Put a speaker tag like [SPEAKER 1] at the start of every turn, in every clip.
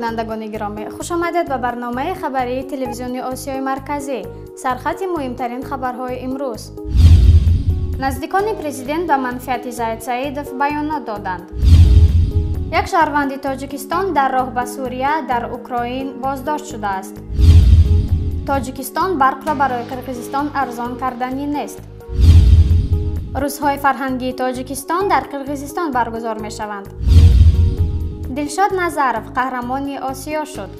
[SPEAKER 1] Бинандагони гиромӣ, хуш омадед ба барномаи хабарии телевизиони Осиёи Марказӣ. Сархати муҳимтарин хабарҳои имрӯз. Наздикони президент ба манфиати Зайд Саидов баёнот доданд. Як шаҳрванди Тоҷикистон дар роҳ ба Сурия дар Украин боздошт шудааст. Тоҷикистон барқро барои Қирғизистон арзон карданӣ нест. Рӯзҳои фарҳангии Тоҷикистон дар Қирғизистон баргузор мешаванд. Дилшод Назаров қаҳрамони Осиё шуд.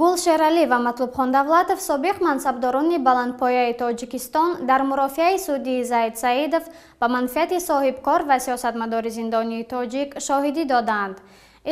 [SPEAKER 1] Гул Шералӣ ва Матлубхон Давлатов, собиқ мансабдорони баландпояи Тоҷикистон, дар мурофиаи судии Зайд Саидов ба манфиати соҳибкор ва сиёсатмадори зиндонии тоҷик шоҳидӣ додаанд.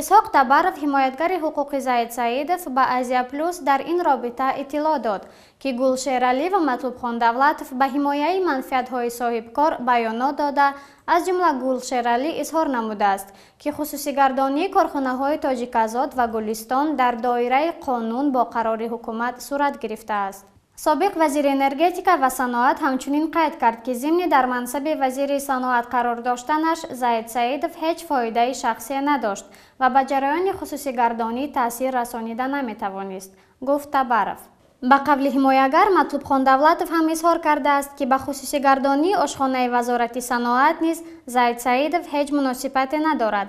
[SPEAKER 1] Исҳоқ Табаров, ҳимоятгари ҳуқуқи Зайд Саидов, ба Азия Плюс дар ин робита иттилоъ дод, ки Гул Шералӣ ва Матлубхон Давлатов ба ҳимояи манфиатҳои соҳибкор баёнот дода, аз ҷумла Гул Шералӣ изҳор намудааст, ки хусусигардонии корхонаҳои Тоҷиказод ва Гулистон дар доираи қонун бо қарори ҳукумат сурат гирифтааст. Собиқ вазири энергетика ва саноат ҳамчунин қайд кард, ки зимни дар мансаби вазири саноат қарор доштанаш Зайд Саидов ҳеҷ фоидаи шахсие надошт ва ба ҷараёни хусусигардонӣ таъсир расонида наметавонист, гуфт Табаров. Ба қавли ҳимоягар, Матлубхон Давлатов ҳам изҳор кардааст, ки ба хусусигардонии ошхонаи вазорати саноат низ Зайд Саидов ҳеҷ муносибате надорад,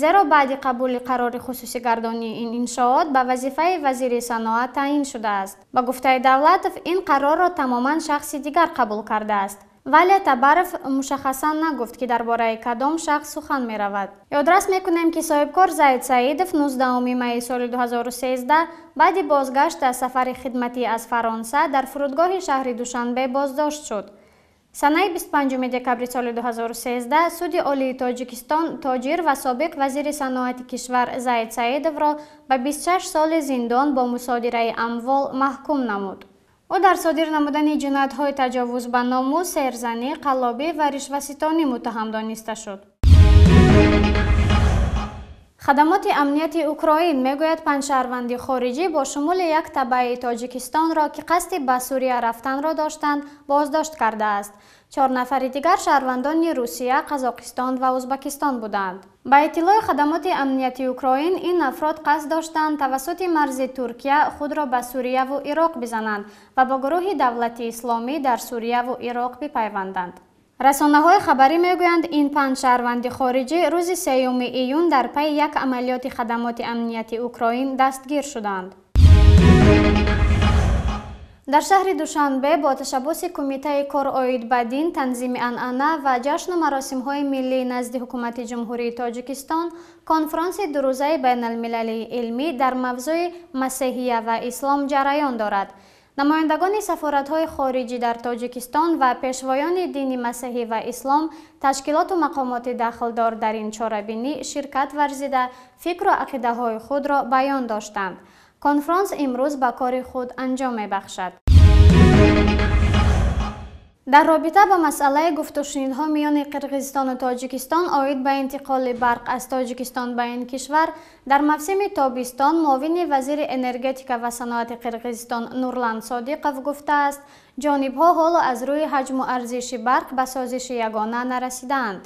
[SPEAKER 1] зеро баъди қабули қарори хусусигардонии ин иншоот ба вазифаи вазири саноат таъин шудааст. Ба гуфтаи Давлатов, ин қарорро тамоман шахси дигар қабул кардааст. Вале Табаров мушаххасан нагуфт, ки дар бораи кадом шахс сухан меравад. Ёдрас мекунем, ки соҳибкор Зайд Саидов 19 майи соли 2013 баъди бозгашт аз сафари хидматӣ аз Фаронса дар фурудгоҳи шаҳри Душанбе боздошт шуд. Санаи 25 декабри соли 2013 Суди Олии Тоҷикистон тоҷир ва собиқ вазири саноати кишвар Зайд Саидовро ба 26 соли зиндон бо мусодираи амвол маҳкум намуд. Ӯ дар содир намудани ҷиноятҳои таҷовуз ба номус, серзанӣ, қаллобӣ ва ришваситонӣ муттаҳам дониста шуд. Хадамоти амнияти Украин мегӯяд, панҷ шаҳрванди хориҷӣ бо шумули як табаи Тоҷикистонро, ки қасди ба Сурия рафтанро доштанд, боздошт кардааст. 4 нафари дигар шаҳрвандони Русия, Қазоқистон ва Узбакистон буданд. Ба иттилои хадамоти амнияти Украин, ин афрод қасд доштанд тавассути марзи Туркия худро ба Сурияву Ироқ бизананд ва ба гурӯҳи давлати исломӣ дар Сурияву Ироқ бипайванданд. Расонаҳои хабарӣ мегӯянд, ин панҷ шаҳрванди хориҷӣ рӯзи 3 июн дар пайи як амалиёти хадамоти амнияти Украин дастгир шуданд. Дар шаҳри Душанбе бо ташаббуси Кумитаи кор оид ба дин, танзими анъана ва ҷашну маросимҳои миллии назди Ҳукумати Ҷумҳурии Тоҷикистон конфронси дурӯзаи байналмилалии илмӣ дар мавзӯи масеҳия ва ислом ҷараён дорад. Намояндагони сафоратҳои хориҷӣ дар Тоҷикистон ва пешвоёни дини масеҳӣ ва ислом, ташкилоту мақомоти дахлдор дар ин чорабинӣ ширкат варзида, фикру ақидаҳои худро баён доштанд. Конфронс имрӯз ба кори худ анҷом мебахшад. Дар робита ба масъалаи гуфтушунидҳо миёни Қирғизистону Тоҷикистон оид ба интиқоли барқ аз Тоҷикистон ба ин кишвар дар мавсими тобистон, муовини вазири энергетика ва саноати Қирғизистон Нурлан Содиқов гуфтааст, ҷонибҳо ҳоло аз рӯи ҳаҷму арзиши барқ ба созиши ягона нарасидаанд.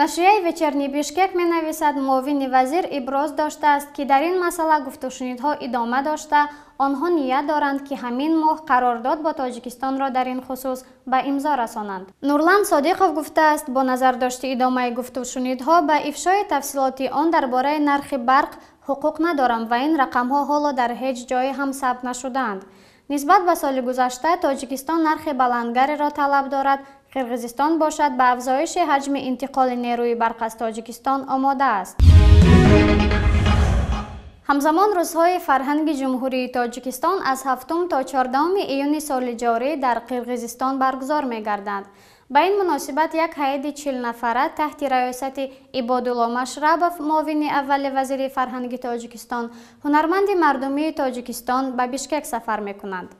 [SPEAKER 1] Нашрияи Вечерний Бишкек менависад, муовини вазир иброз доштааст, ки дар ин масъала гуфтушунидҳо идома дошта, онҳо ният доранд, ки ҳамин моҳ қарордод бо Тоҷикистонро дар ин хусус ба имзо расонанд. Нурлан Содиқов гуфтааст, бо назардошти идомаи гуфтушунидҳо ба ифшои тафсилоти он дар бораи нархи барқ ҳуқуқ надорам ва ин рақамҳо ҳоло дар ҳеҷ ҷое ҳам сабт нашудаанд. Нисбат ба соли гузашта Тоҷикистон нархи баландгареро талаб дорад, Қирғизистон бошад ба афзоиши ҳаҷми интиқоли нерӯи барқ аз Тоҷикистон омода аст. Ҳамзамон рӯзҳои фарҳанги Ҷумҳурии Тоҷикистон аз 7 то 14 июни соли ҷорӣ дар Қирғизистон баргузор мегарданд. Ба ин муносибат як ҳайати 40 нафара таҳти раёсати Ибодулло Машрабов, муовини аввали вазири фарҳанги Тоҷикистон, ҳунарманди мардумии Тоҷикистон ба Бишкек сафар мекунанд.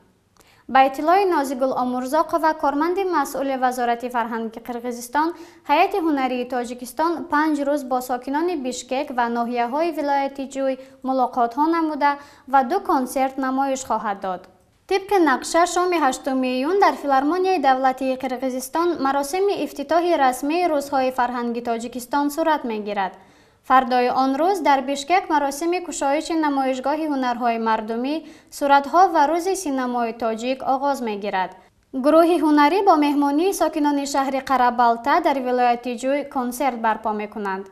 [SPEAKER 1] Ба иттилои Нозигул Омурзоқова, корманди масъули вазорати фарҳанги Қирғизистон, ҳайати ҳунарии Тоҷикистон 5 рӯз бо сокинони Бишкек ва ноҳияҳои вилояти Ҷӯй мулоқотҳо намуда ва 2 консерт намоиш хоҳад дод. Тибқи нақша, шоми 8 июн дар Филармонияи давлатии Қирғизистон маросими ифтитоҳи расмии рӯзҳои фарҳанги Тоҷикистон сурат мегирад. Фардои он рӯз дар Бишкек маросими кушоиши намоишгоҳи ҳунарҳои мардумӣ, суратҳо ва рӯзи синамои тоҷик оғоз мегирад. Гурӯҳи ҳунарӣ бо меҳмонии сокинони шаҳри Қарабалта дар вилояти Ҷӯй консерт барпо мекунанд.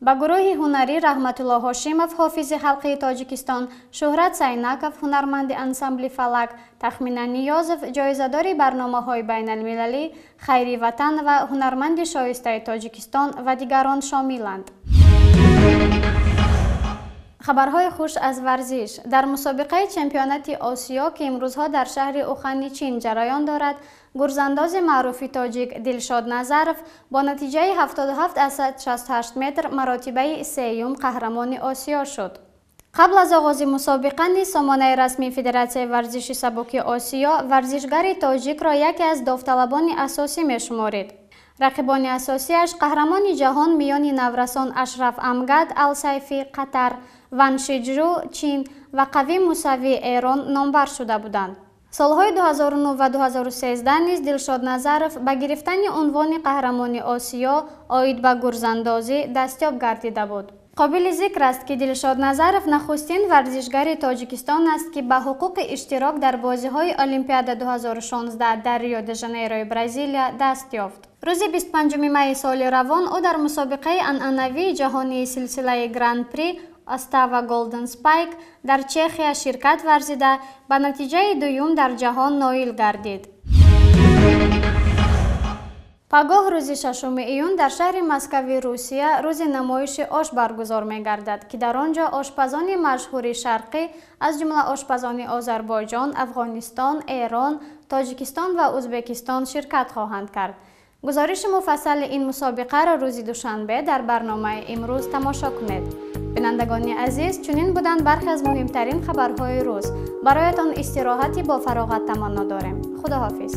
[SPEAKER 1] Ба гурӯҳи ҳунарӣ Раҳматулло Ҳошимов, ҳофизи халқии Тоҷикистон, Шуҳрат Сайнаков, ҳунарманди ансамбли «Фалак», Тахмина Ниёзов, ҷоизадори барномаҳои байналмилалӣ, Хайри Ватан ва ҳунарманди шоистаи Тоҷикистон ва дигарон шомиланд. Хабарҳои хуш аз варзиш. Дар мусобиқаи чемпионати Осиё, ки имрӯзҳо дар шаҳри Ухани Чин ҷараён дорад, гурзандози маъруфи тоҷик Дилшод Назаров бо натиҷаи 77,68 метр маротибаи сеюм қаҳрамони Осиё шуд. Қабл аз оғози мусобиқа низ сомонаи расмии Федератсияи варзиши сабуки Осиё варзишгари тоҷикро яке аз довталабони асосӣ мешуморид. Рақибони асосиаш қаҳрамони ҷаҳон миёни наврасон Ашраф Амгад Алсайфи, Қатар, Ван Шиҷру, Чин ва Қавим Мусавӣ, Эрон номбар шуда буданд. Солҳои 2009 ва 2013 низ Дилшод Назаров ба гирифтани унвони қаҳрамони Осиё оид ба гурзандозӣ дастёб гардида буд. Қобили зикр аст, ки Дилшод Назаров нахустин варзишгари Тоҷикистон аст, ки ба ҳуқуқи иштирок дар бозиҳои Олимпиада 2016 дар Рио де Жанейрои Бразилия даст ёфт. Рӯзи 25 майи соли равон ӯ дар мусобиқаи анъанавии ҷаҳонии силсилаи Гран-при Остава Голден Спайк дар Чехия ширкат варзида, ба натиҷаи дуюм дар ҷаҳон ноил гардид. Пагоҳ, рӯзи 6 июн, дар шаҳри Москави Русия рӯзи намоиши ош баргузор мегардад, ки дар он ҷо ошпазони машҳури шарқӣ, аз ҷумла ошпазони Озарбойҷон, Афғонистон, Эрон, Тоҷикистон ва Узбекистон ширкат хоҳанд кард. Гузориши муфассали ин мусобиқаро рӯзи душанбе дар барномаи имрӯз тамошо кунед. Бинандагони азиз, чунин буданд бархе аз муҳимтарин хабарҳои рӯз. Бароятон истироҳати бофароғат таманно дорем. Худоҳофиз.